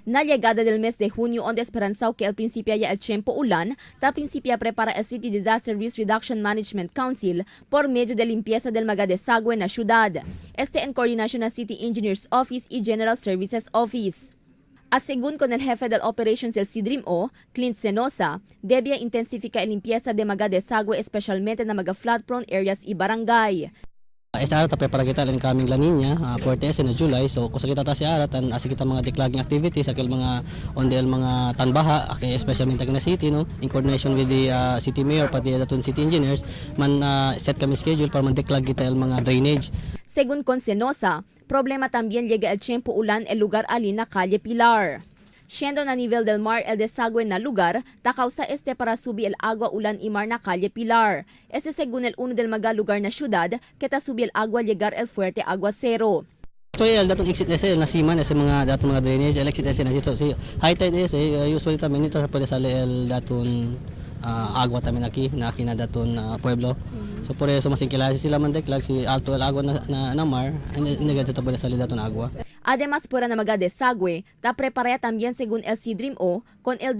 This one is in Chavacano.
Na llegada del mes de junio, onde esperanzao que el principio ya el tiempo ulan, ta principia prepara el City Disaster Risk Reduction Management Council por medio de limpieza del mga desagüe na ciudad. Este en coordinación na City Engineers Office y General Services Office. A según con el jefe del Operations del CDRIMO, Clint Senosa, debía intensificar el limpieza de mga desagüe, especialmente na mga flood-prone areas y barangay. Esta ara ta prepara kita len kaming La Nina, fuerte ese na July. So kusa kita ta si ara tan asi kita mga declogging activities akil mga onde el mga tanbaha aki, especialmente na city, no, in coordination with the city mayor pati daton city engineers man set kami schedule para man declog kita el mga drainage. Según con Senosa, problema también llega el tiempo ulan el lugar ali na calle Pilar. Siendo na nivel del mar el desagüe na lugar, ta causa este para subi el agua ulan y mar na calle Pilar. Este según el uno del mga lugar na ciudad, que ta subi el agua llegar el fuerte aguacero. So el datong exit ese na siman ese mga datong mga drainage el exit ese na sito. Si high tide ese usually también ito sa pwede sale el daton agua también aquí na aquí na daton pueblo. So por eso mas inkilasi sila man declog si alto el agua na mar and hindi sa pwede sale daton agua. Además, fuera na mga desagüe, ta prepara también según el CDRIMO con el